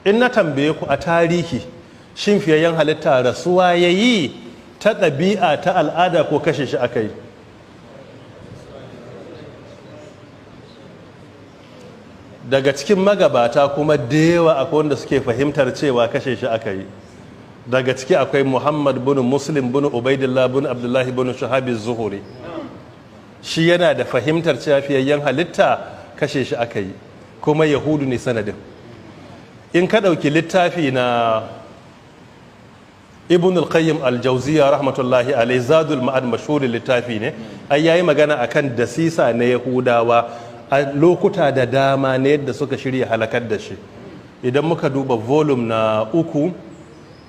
In na tambaye ku, a tarihi, shin fiyayyen halitta rasuwa ya yi ta ɗabi'a, ta al'ada, ko kashe shi aka yi? Daga cikin magabata kuma da yawa akwai wanda suke fahimtar cewa kashe shi aka yi. Daga ciki akwai Muhammad bin Muslim bin Ubaidillah bin Abdullahi bin Shahabi Zuhuri. Shi yana da fahimtar cewa fiyayyen halitta kashe shi aka yi, kuma Yahudu ne sanadin. In ka ɗauki littafi na Ibn al-Qayyim al-Jawziya rahmatullahi alaihi, Zadul Ma'ad, mashhurin littafi ne, ai yayi magana akan dasisa na Yahudawa a lokuta da dama ne yadda suka shirya halakar da shi. Idan muka duba volume na 3,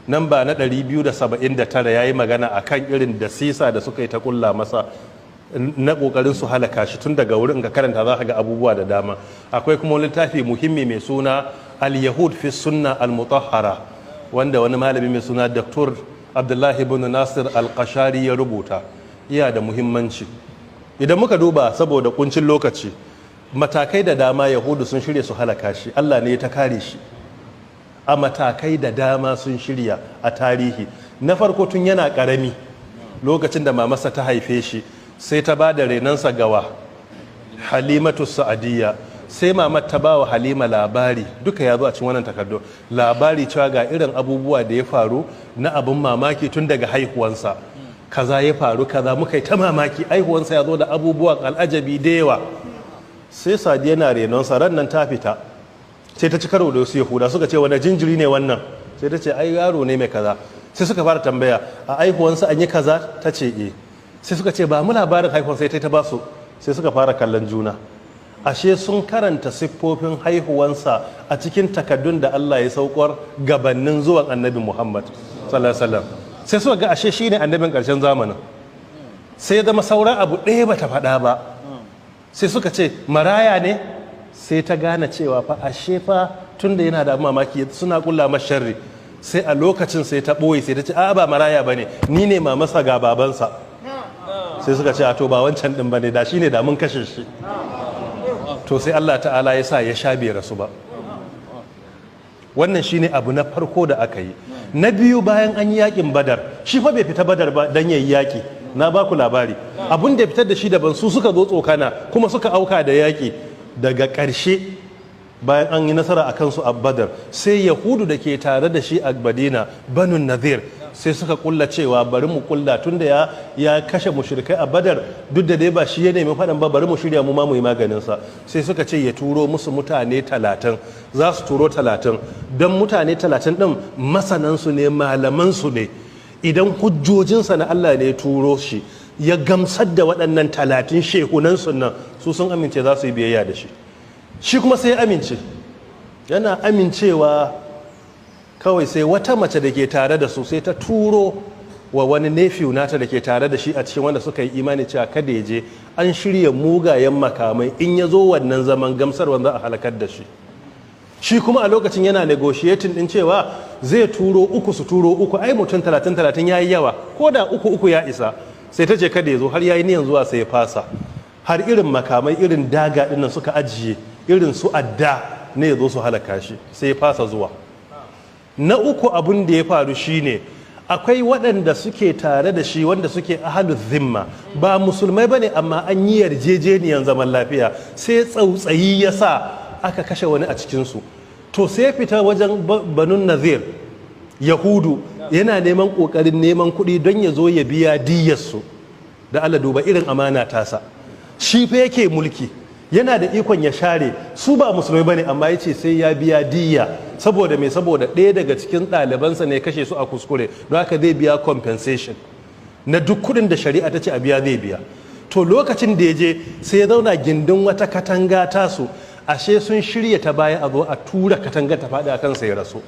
namba na 279, yayi magana akan irin dasisa da suka yi ta kulla masa na kokarin su halaka shi. Tun daga wurin ka karanta za ka ga abubuwa da dama. Akwai kuma littafi muhimmi mai suna Al-Yahud fi Sunna Al-Mutahhara, wanda wani malami mai suna Dr. Abdullahi ibn Nasir Al-Qashari ya rubuta. Iya da muhimmanci. Idan muka duba, saboda kuncin lokaci, matakai da dama Yahudu sun shirya su halaka shi, Allah ne ya ta kare shi. A matakai da dama sun shirya a tarihi. Na farko, tun yana karami, lokacin da mamarsa ta haife shi, sai ta ba da renansa gawa Halimatu Sa'adiyya. Sai mamar ta ba wa Halima labari, duka ya zo a cikin wannan takardu, labari cewa ga irin abubuwa da ya faru na abin mamaki tun daga haihuwansa. Kaza ya faru, kaza, muka yi ta mamaki, haihuwansa ya zo da abubuwan al'ajabi da yawa. Sai Sadiya na renonsa, ran nan ta fita, sai ta ci karo da wasu Yahuda. Suka ce, "Wani jinjiri ne wannan?" Sai ta ce, "Ai yaro ne mai kaza." Sai suka fara tambaya, "A aihuwansa an yi kaza?" Ta ce, "Eh." Sai suka ce, "Ba mu labarin haihuwan." Sai ta ba su. Sai suka fara kallon juna. Ashe sun karanta siffofin haihuwansa a cikin takaddun da Allah ya saukar gabanin zuwan Annabi Muhammad sallallahu alaihi wasallam. Sai suka ga ashe shine annabin ƙarshen zamanin. Sai ya zama sauran abu ɗaya bata faɗa ba. Sai suka ce, "Maraya ne?" Sai ta gane cewa fa ashe fa tunda yana da mamaki suna kulla masa sharri. Sai a lokacin sai ta ɓoye, sai ta ce, "A ba maraya bane, ni ne mamarsa, ga babansa." Sai suka ce, "A to ba wancan din bane, da shine da mun kashe shi." To sai Allah ta'ala ya sa ya sha, bai rasu ba. Wannan shine abu na farko da aka yi. Na biyu, bayan an yi yakin Badar, shi fa bai fita Badar ba dan yayi yaki. Na ba ku labari, abun da ya fitar da shi daban. Su suka zo tsokana kuma suka auka da yaki. Daga ƙarshe, bayan an yi nasara a kansu a Badar, sai Yahudu da ke tare da shi a Madina, Banu Nazir, sai suka kulla cewa bari mu kulla, tun da ya kashe mushrikai a Badar, duk da dai ba shi ya nemi faɗan ba, bari mu shirya mu ma mu yi maganinsa. Sai suka ce ya turo musu mutane 30. Za su turo 30 don mutane 30 ɗin masanansu ne, malamansu ne. Idan hujjojinsa na Allah ne ya turo shi ya gamsar da waɗannan 30 shehunansu nan, su sun amince za su yi biyayya da shi. Shi kuma sai ya amince. Yana amincewa kawai, sai wata mace da ke tare da su sai ta turo wa wani nephew nata da ke tare da shi a cikin wanda suka yi imani cewa kada ya je, an shirya mugayen makamai, in ya zo wannan zaman gamsarwa za a halakar da shi. Shi kuma a lokacin yana negotiating din cewa zai turo uku, su turo uku, ai mutum 30 30 ya yi yawa, ko da uku uku ya isa. Sai ta ce kada ya zo. Har ya yi niyan zuwa sai ya fasa. Har irin makamai, irin daga dinnan suka ajiye, irin su adda ne, ya zo su halaka shi, sai ya fasa zuwa. Na uku, abun da ya faru shine akwai waɗanda suke tare da shi wanda suke ahalu zimma, ba musulmai bane, amma an yi yarjejeniyan zaman lafiya. Sai tsautsayi ya sa aka kashe wani a cikinsu. To sai fita wajen Banun Nazir Yahudu yana neman ƙoƙarin neman kuɗi don ya zo ya biya diyyarsu. Da Allah duba irin amana tasa. Shi fa yake mulki, yana da ikon ya share su, ba musulmai bane, amma ya ce sai ya biya diyya. Saboda me? Saboda ɗaya daga cikin ɗalibansa ne kashe su a kuskure, don haka zai biya compensation na duk kuɗin da shari'a ta ce a biya, zai biya. To lokacin da ya je, sai ya zauna gindin wata katanga tasu. Ashe sun shirya ta baya a zo a tura katanga ta faɗi a kansa ya rasu.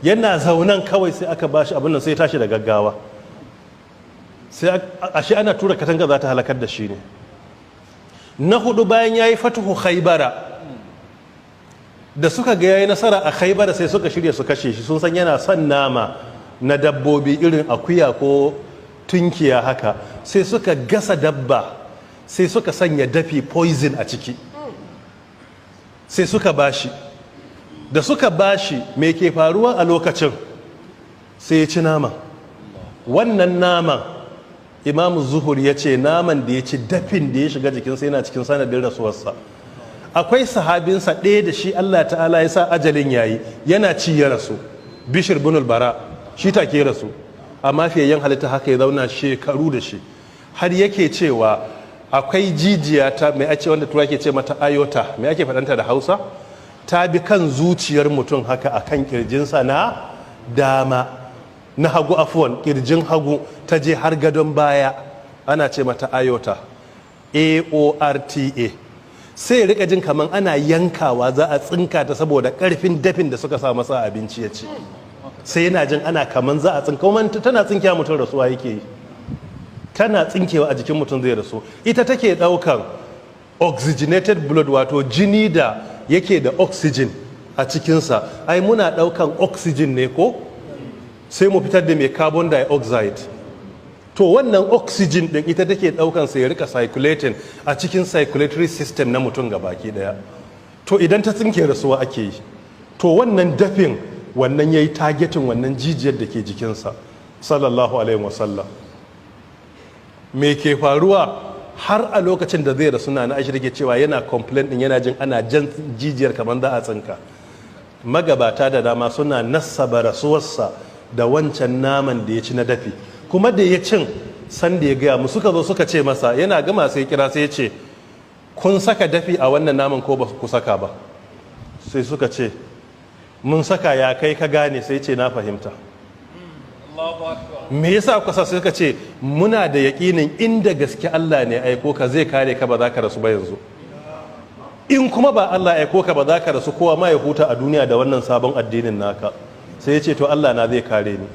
Yana zaunan kawai sai aka bashi abin nan, sai ya tashi da gaggawa. Sai ashe ana tura katanga za ta halakar da shi ne. Na hudu, bayan ya yi fatuhu Khaibara, da suka ga yayi nasara a Khaibara, sai suka shirya su kashe shi. Sun san yana son nama na dabbobi, irin akuya ko tunkiya haka. Sai suka gasa dabba, sai suka sanya dafi, poison, a ciki, sai suka bashi. Da suka bashi, me ke faruwa a lokacin? Sai ya ci nama. Wannan naman, Imamu Zuhur ya ce naman da ya ci, dafin da ya shiga jikinsa yana cikin sanadin rasuwarsa. Akwai sahabinsa ɗaya da shi Allah Ta'ala ya sa ajalin yayi, yana ci ya rasu, Bishir bin Bara. Shi take rasu, amma fiyayyen halitta haka ya zauna shekaru da shi, har yake cewa akwai jijiya ta mai ake wanda tura ke ce mata aorta, mai ake faɗanta da Hausa, ta bi kan zuciyar mutum haka a kan kirjinsa na dama, na hagu, afuwan, kirjin hagu, ta je har gadon baya. Ana ce mata aorta, aorta. Sai ya rika jin kamar ana yankawa, za a tsinka ta, saboda karfin dafin da suka sa masa abinci ya ci. Sai yana jin ana kaman za a tsinka. Kuma tana tsinkewa, mutum rasuwa yake yi. Tana tsinkewa a jikin mutum, zai rasu. Ita take daukan oxygenated blood, wato jini da yake da oxygen a cikinsa. Ai muna daukan oxygen ne ko, sai mu fitar da mai carbon dioxide. To wannan oxygen din, ita take daukan sai ya rika circulating a cikin circulatory system na mutum gabaki daya. To idan ta tsinke, rasuwa ake yi. To wannan dafin, wannan yayi targeting wannan jijiyar da ke jikinsa, sallallahu alaihi wasallam. Me ke faruwa? Har a lokacin da zai rasu, na Aisha take cewa yana complain din yana jin ana jan jijiyar kamar za a tsinka. Magabata da dama suna nassaba rasuwarsa da wancan naman da ya ci na dafi. Kuma da ya cin, sanda ya gaya mu, suka zo suka ce masa, yana gama sai kira, sai ya ce, "Kun saka dafi a wannan naman ko ba ku saka ba?" Sai suka ce, "Mun saka." "Ya kai ka gane?" Sai ce, "Na fahimta." "Me yasa kuka sa?" Sai suka ce, "Muna da yaƙinin inda gaske Allah ne aiko ka, zai kare ka, ba za ka rasu ba yanzu. In kuma ba Allah aiko ka ba, za ka rasu, kowa ma ya huta a duniya da wannan sabon addinin naka." Sai ya ce, "To Allah na zai kare ni."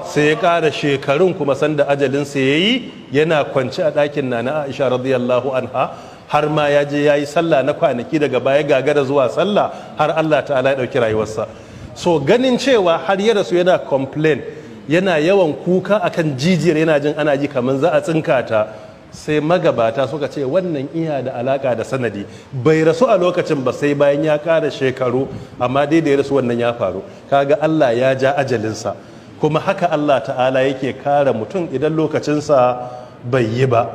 Sai ya ƙara shekarun. Kuma sanda ajalinsa ya yi, yana kwance a ɗakin na Aisha radiyallahu anha, har ma ya je ya yi sallah na kwanaki, daga baya gagara zuwa sallah, har Allah Ta'ala ya ɗauki rayuwarsa. So ganin cewa har ya rasu yana complain, yana yawan kuka akan jijiyar, yana jin ana ji kamar za a tsinka ta, sai magabata suka ce wannan iya da alaka da sanadi. Bai rasu a lokacin ba, sai bayan ya ƙara shekaru, amma dai da ya rasu wannan ya faru. Kaga Allah ya ja ajalinsa. Kuma haka Allah Ta'ala yake kare mutum idan lokacinsa bai yi ba.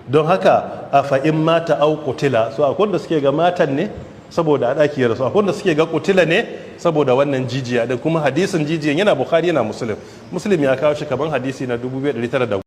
Don haka أفإن مات أو قتل, so akwai wanda suke ga matan ne saboda a ɗaki ya rasu, akwai wanda suke ga قتل ne saboda wannan jijiya da kuma hadisin jijiyan yana Bukhari, yana Muslim. Muslim ya kawo shi kaman hadisi na 2910.